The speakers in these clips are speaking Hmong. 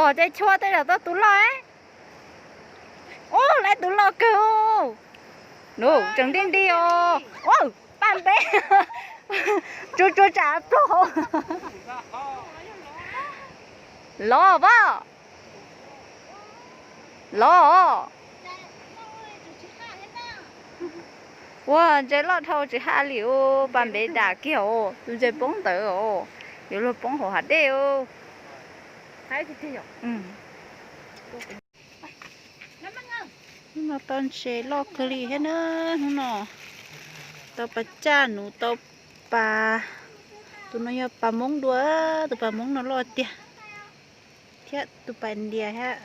Os, ces chua tej zaum tau tus loj. Ub, lawv tus loj kawg. Nws tseem nti nti os. Ub, paj npe. Tsuas tsuas tsam plaub hau. Los pab. Los. Ua ntses loj dhau tsis haj li os, paj npe dam kiag os, tus ntses poob ntawd os, yuav luag poob hauv hav dej os. Hnub no tau ntses loj kawg li thiab na, hnub no tau pas caj nuv, tau pas, tus no yog pas Hmoob dua, tus pas Hmoob no loj tiag, thiab tus pas India thiab.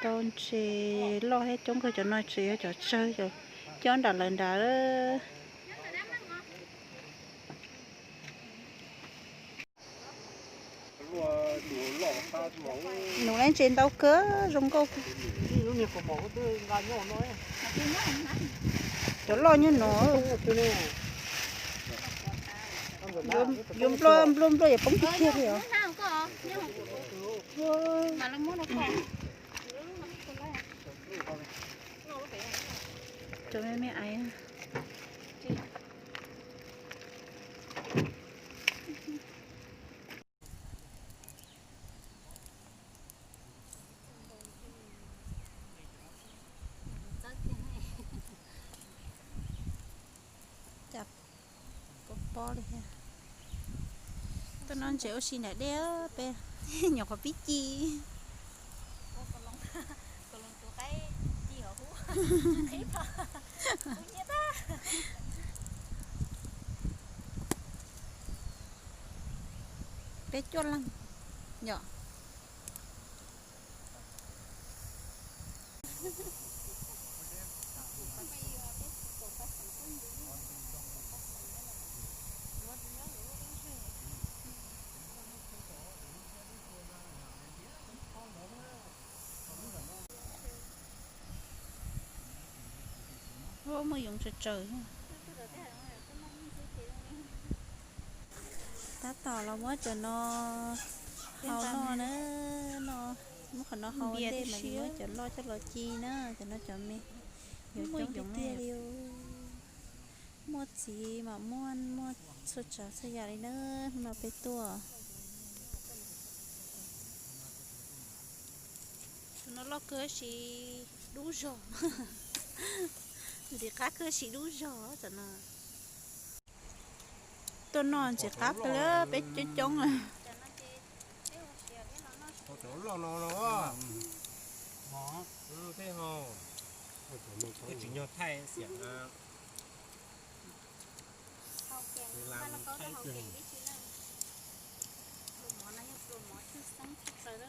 Tau ntses loj thiab coob kawg, cov no tseem yog cov tsawg, cov cob nram lawv nrad. Nws lub ntses ntau kawg, zoo nkauj kawg. Cov loj nyob no. Yuav nplua nplua nplua yuav poob tiag tiag li os. Cov me me aiv. Cas pob pob li thiab. Tuaj noj ntses ua si nram dej peb, nyuam qhuav pib ci. Peb cuaj leeg yom. Muaj yoov tsawg tsawg. Tab tom los muab cov no hau noj na, no, muab qhov no hau ua ntej mam li muab cov loj coj los ci na, cov no cov me. Yuav coob tiag tiag li. Muaj txiv mas muaj, muaj txhua tsav txhua yam li na, hnub no peb tuaj. Tus no loj kawg si dub zog. Ntxim qab kawg si dub zog tam no. Tuaj noj ntxim qab kawg li, peb coob coob.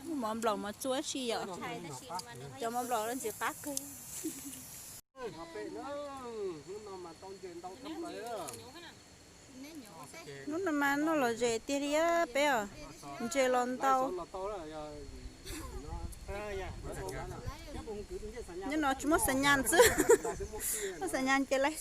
Muaj mov nplaum mov txua si yom. Cov mov nplaum ntxim qab kawg. Hnub no mas noj lom zem tiag li peb os. Ntses los ntau. Nyob no tsis muaj xas nyas xwb. Muaj xas nyas ces lawv